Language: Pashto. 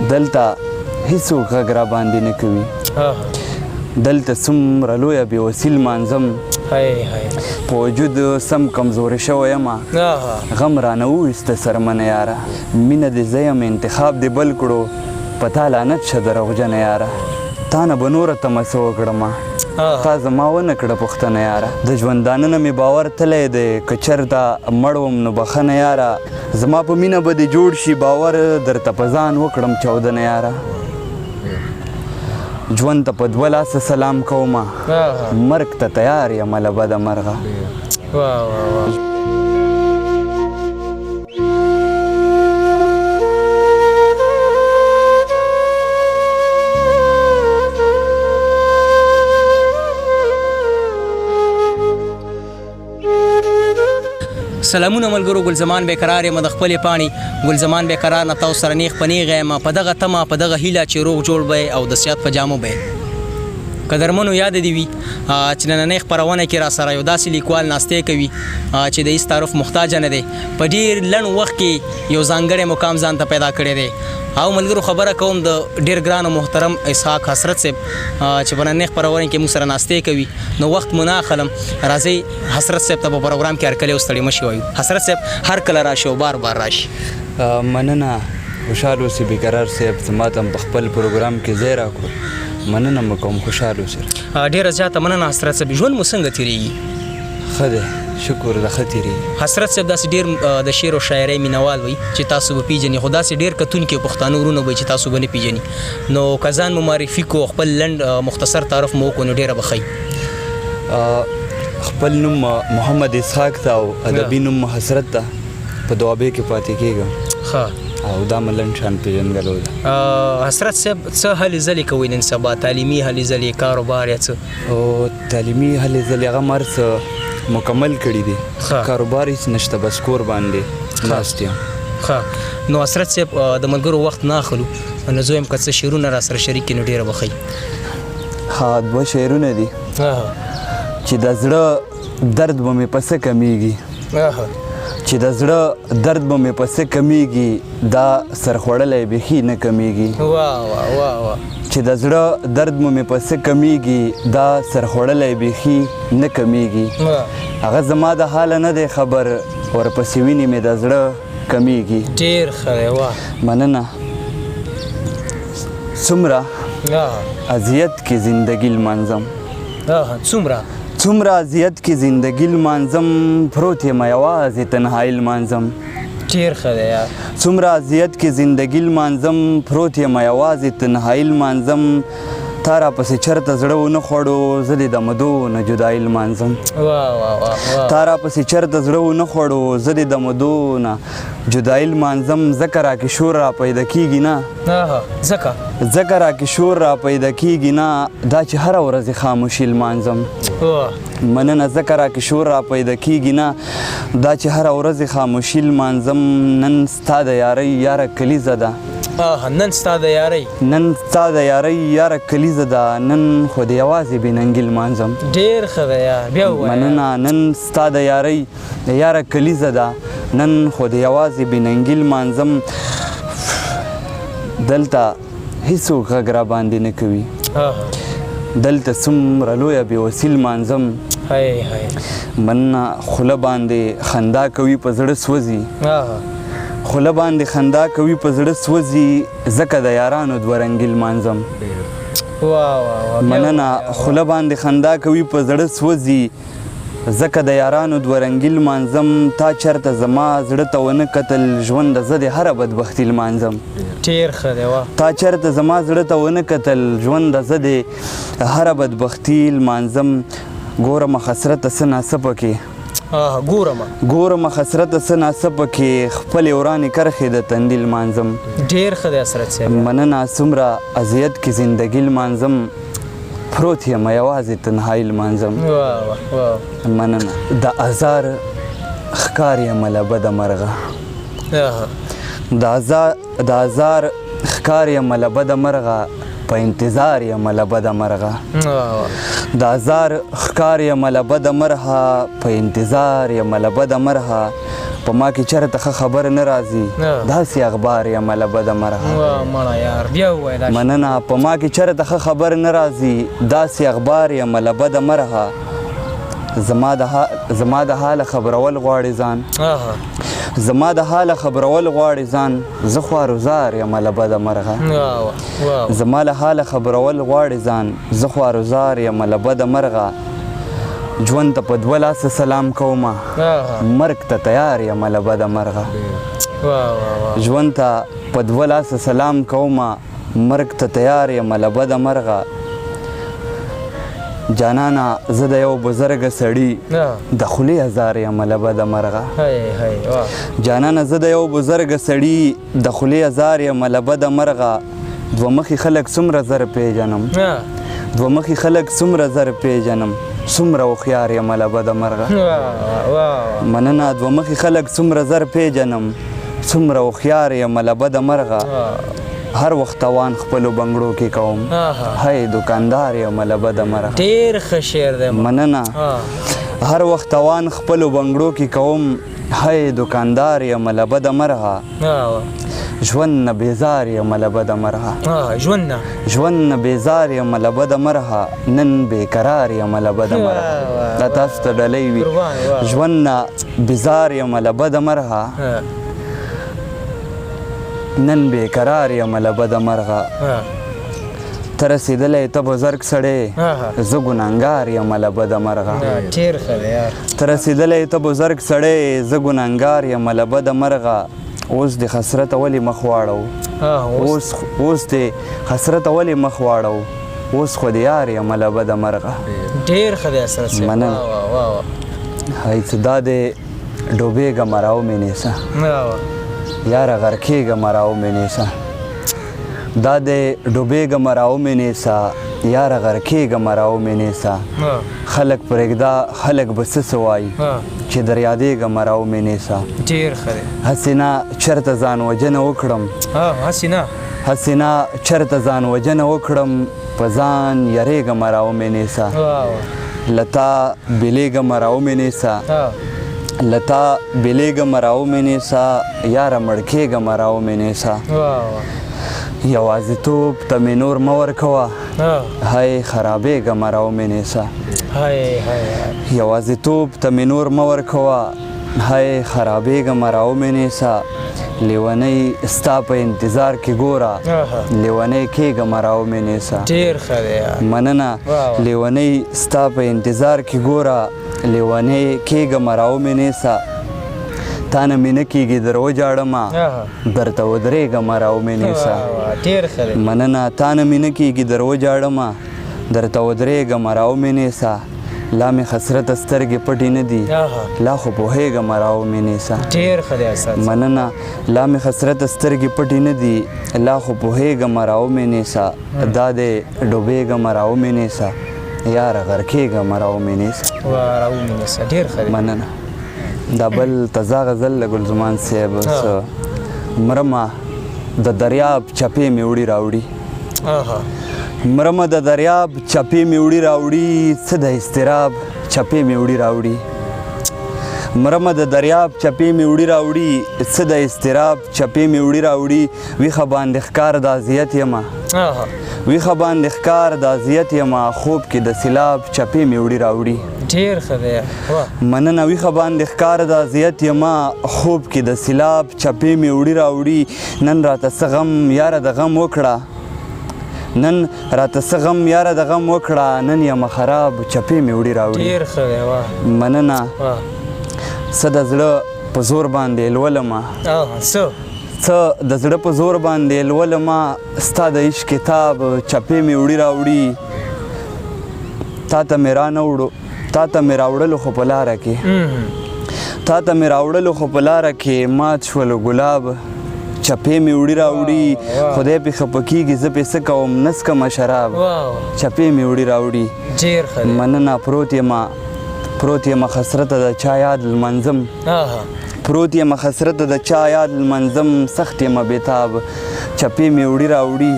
دلته هیڅوک غږ را باندې نه کوي. دلته څومره لویه بېوسي لمانځم، په وجود سم کمزورې شوی یم، غم رانه وویسته څرمنه یاره. مینه دې زه یم، انتخاب دې بل کړو، په تا لعنت شه دروغجنه یاره. تا نه به نوره تمه څه وکړم، تا زما ونه کړه پوښتنه یاره. د ژوندانه نه مې باور تللی دی، که چېرته مړ وم نو بخښنه یاره. زما په مینه به دې جوړ شي باور، درته په ځان وکړم چاودنه یاره. ژوند ته په دوه لاسه سلام کومه، مرګ ته تیار یم له بده مرغه. واه واه واه. سلامونه ملګرو، ګلزمان بیقرار یم د خپلې پاڼې ګلزمان بیقرار نه تاسو سره نیغ په نیغه یم، په دغه تمه په دغه هیله چې روغ جوړ به او د صحت په جامو به. قدرمنو یاد دی وي چې نننۍ خپرونه کې را سره یو داسې لیکوال ناستی کوي چې د هیڅ تعارف محتاج نه دی، په ډیر لنډ وخت کې یو ځانګړی مقام ځان ته پیدا کړی دی. او ملګرو خبره کوم د ډیر ګران او محترم اسحاق حسرت صاحب چې په نننۍ خپرونه کې موږ سره ناستی کوي. نو وخت مو نه اخلم، راځئ حسرت صاحب ته په پروګرام کې هرکلی او ستړي مشي وایو. حسرت صاحب هر کله راشي او بار بار راشي. مننه، خوشحال اوسې بیقرار صاحب، چې ماته هم په خپل پروګرام کې ځای راکړو. مننه مو کوم، خوشحال اوسې. ډېره زیاته مننه حسرت صاحب. ژوند مو څنګه تېرېږي؟ ښه دی، شکر ده، ښه تېرېږي. حسرت صاحب داسې ډېر د شعر او شاعرۍ مینهوال وي چې تاسو به پېژني، خو داسې ډېر کتونکي پښتانه ورونه به چې تاسو به نه پېژني. نو که ځان مو معرفي کو، خپل لنډ مختصر تعارف مو وکړو نو ډېره به ښه وي. خپل نوم محمد اسحاق ته او ادبي نوم حسرت ته، په دوابې کې پاتې کېږم. ښه. او دا مې لنډ شان پېژندګلو ده. حسرت صاحب څه هلې ځلې کوئ نن سبا؟ تعلیمي هلې ځلې، کاروبار یا څه؟ او تعلیمي هلې ځلې هغه مې هر څه مکمل کړي دي. کاروبار هیڅ نشته، بس کور باندې ناست یم. ښه، نو حسرت صاحب د ملګرو وخت نه اخلو، نو زه وایم که څه شعرونه را سره شریک کړي نو ډېره به ښه وي. ښه، دوه شعرونه دي. چې د زړه درد به مې په څه کمیږي، چې د زړه درد به مې په څه کمیږي، دا سرخوړلی بیخي نه کمیږي. واه واه واه واه. چې د زړه درد مو مې په څه کمیږي، دا سرخوړلی بیخي نه کمیږي. هغه زما د حاله نه دی خبر، ورپسې وینې مې د زړه کمیږي. ډېر ښه دی، واه. مننه. څومره اذیت کې زندګي لمانځم، څومره څومره اذیت کې زندګي لمانځم، پروت یم یوازې تنهایی لمانځم. ډېر ښه دی یار. څومره اذیت کې زندګي لمانځم، پروت یم یوازې تنهایی لمانځم. تا راپسې چېرته زړه ونه خوړو، زه دې د مدو نه جدایي لمانځم. واه واه واه واه. تا راپسې چېرته زړه ونه خوړو، زه دې د مدو نه جدایي لمانځم. ځکه راکې شور را پیدا کېږي نه، ځکه ځکه راکې شور را پیدا کېږي نه، دا چې هره ورځ خاموشي لمانځم. مننه. ځکه راکې شور را پیدا کېږي نه، دا چې هره ورځ خاموشي لمانځم. نن ستا د یارۍ یاره کلیزه ده. نن ستا د یارۍ، نن ستا د یارۍ یاره کلیزه ده، نن خو دې یوازې بې ننګي لمانځم. ډېر ښه دی یار، بیا ووایه. مننه. نن ستا د یارۍ یاره کلیزه ده، نن خو دې یوازې بې ننګي لمانځم. دلته هیڅوک غږ را باندې نه کوي، دلته څومره لویه بېوسي لمانځم. مننه. خوله باندې خندا کوي په زړه سوځي، خوله باندې خندا کوي په زړه سوځي، ځکه د یارانو دوه رنګي لمانځم. مننه. خوله باندې خندا کوي په زړه سوځي، ځکه د یارانو دوه رنګي لمانځم. تا چېرته زما زړه ته ونه کتل، ژونده زه دې هره بدبختي لمانځم. ډېر ښه دی، واه. تا چېرته زما زړه ته ونه کتل، ژونده زه دې هره بدبختي لمانځم. ګورمه حسرته څه ناڅه پکې، ګورمه ګورمه حسرته څه ناڅه پکې، خپلې ورانې کرښې د تندي لمانځم. ډېر ښه دی حسرت صاحب. مننه. څومره اذیت کې زندګي لمانځم، پروت یم یوازې تنهایی لمانځم. مننه. د ازار ښکار یم له بده مرغه، د ازار ښکار یم له بده مرغه، په انتظار یم له بده مرغه. د ازار ښکار یم له بده مرغه، په انتظار یم له بده مرغه. په ما کې چېرته ښه خبر نه راځي، داسې اخبار یم له بده مرغه. مننه. په ما کې چېرته ښه خبر نه راځي، داسې اخبار یم له بده مرغه. زما د حاله خبرول غواړي ځان، زما د حاله خبرول غواړي ځان، زه خوار یم له بده مرغه. زما له حاله خبرول غواړي ځان، زه خوار یم له بده مرغه. ژوند ته په دوه لاسه سلام کومه، مرګ ته تیار یم له بده مرغه. ژوند ته په دوه لاسه سلام کومه، مرګ ته تیار یم له بده مرغه. جانانه زه د یو بزرګ سړي د خولې ازار یم له بده مرغه. جانانه زه د یو بزرګ سړي د خولې ازار یم له بده مرغه. دوه مخي خلک څومره زر پېژنم، دوه مخي خلک څومره زر پېژنم، څومره هوښیار یم له بده مرغه. مننه. دوه مخي خلک څومره زر پېژنم، څومره هوښیار یم له بده مرغه. هر وخت توان خپلو بنګړو کې کوم، هی دکاندار یم له بده مرغه. ډېر ښه شعر دی. مننه. هر وخت توان خپلو بنګړو کې کوم، هی دکاندار یم له بده مرغه. ژوند نه بیزار یم له بده مرغه، ژوند نه بیزار یم له بده مرغه، نن بېقرار یم له بده مرغه. دا تاسو ته ډلۍ وي. ژوند نه بیزار یم له بده مرغه، نن بېقرار یم له بده مرغه. ته رسېدلی ته بزرګ سړی، زه ګناهګار یم له بده مرغه. ډېر ښه دی یار. ته رسېدلی ته بزرګ سړی، زه ګناهګار یم له بده مرغه. اوس دې خسرته ولې مخ واړو، اوس دې خسرته ولې مخ واړو، اوس خو دې یار یم له بده مرغه. ډېر ښه دی حسرت صاحب. مننه. هی څه دا دې ډوبېږم راومې نیسه، یاره غرقېږم راومې نیسه. دا دې ډوبېږم راومې نیسه، یاره غرقېږم راومې نیسه. خلک پرېږده خلک به څه څه وایي، چې دریادېږم راومې نیسه. ډېر ښه دی. هسې نه چېرته ځان وژنه وکړم، هسې نه چېرته ځان وژنه وکړم، په ځان یرېږم راومې نیسه. له تا بېلېږم راومې نیسه، له تا بېلېږم راومې نیسه، یاره مړ کېږم راومې نیسه. یوازیتوب ته مې نور مه ورکوه، هی خرابېږم راومې نیسه. یوازیتوب ته مې نور مه ورکوه، هی خرابېږم راومې نیسه. لیونۍ ستا په انتظار کې ګوره، لیونۍ کېږم راومې نیسه. ډېر ښه دی. مننه. لیونۍ ستا په انتظار کې ګوره، لیونۍ کېږم راومې نیسه. تا نه مې نه کېږي در وژاړمه، درته ودرېږم راومې نیسه. ډېر ښه دی. مننه. تا نه مې نه کېږي در وژاړمه، درته ودرېږم راومې نیسه. لا مې خسرته سترګې پټې نه دي، لا خو پوهېږم راومې نیسه. ډېر ښه دی حسرت. مننه. لا مې خسرته سترګې پټې نه دي، لا خو پوهېږم راومې نیسه. دا دی ډوبېږم راومې نیسه، یاره غرقېږم راومې نیسه. راومې نیسه. ډېر ښه دی. مننه. دا بل تازه غزل له ګلزمان صاحب. مرمه د دریاب چپې مې وړي راوړي، مرمه د دریاب چپې مې وړي راوړي، څه د اضطراب چپې مې وړي راوړي. مرمه د دریاب چپې مې وړي راوړي، څه د اضطراب چپې مې وړي راوړي. ویښه باندې ښکار د اذیت یمه، ویښه باندې ښکار د اذیت یمه، خوب کې د سیلاب چپې مې وړي راوړي. ډېر ښه دی. مننه. ویښه باندې ښکار د اذیت یمه، خوب کې د سیلاب چپې مې وړي راوړي. نن راته څه غم یاره د غم وکړه، نن راته څه غم یاره د غم وکړه، نن یمه خراب چپې مې وړي راوړي. ډېر ښه دی. مننه. څه د زړه په زور باندې لولمه، څه د زړه په زور باندې لولمه، ستا د عشق کتاب چپې مې وړي راوړي. تا ته مې رانه وړو، تا ته مې راوړلو خو په لاره کې، تا ته مې راوړلو خو په لاره کې، مات شولو ګلاب چپې مې وړي راوړي. خدای پې خفه کېږي زه پې څه کوم، نه څکمه شراب چپې مې وړي راوړي. ډېر ښه دی. مننه. پروت یمه، پروت یمه خسرته د چا یاد لمانځم، پروت یم حسرت د چا یاد لمانځم، سخت یم بېتاب، چپې مې وړي راوړي.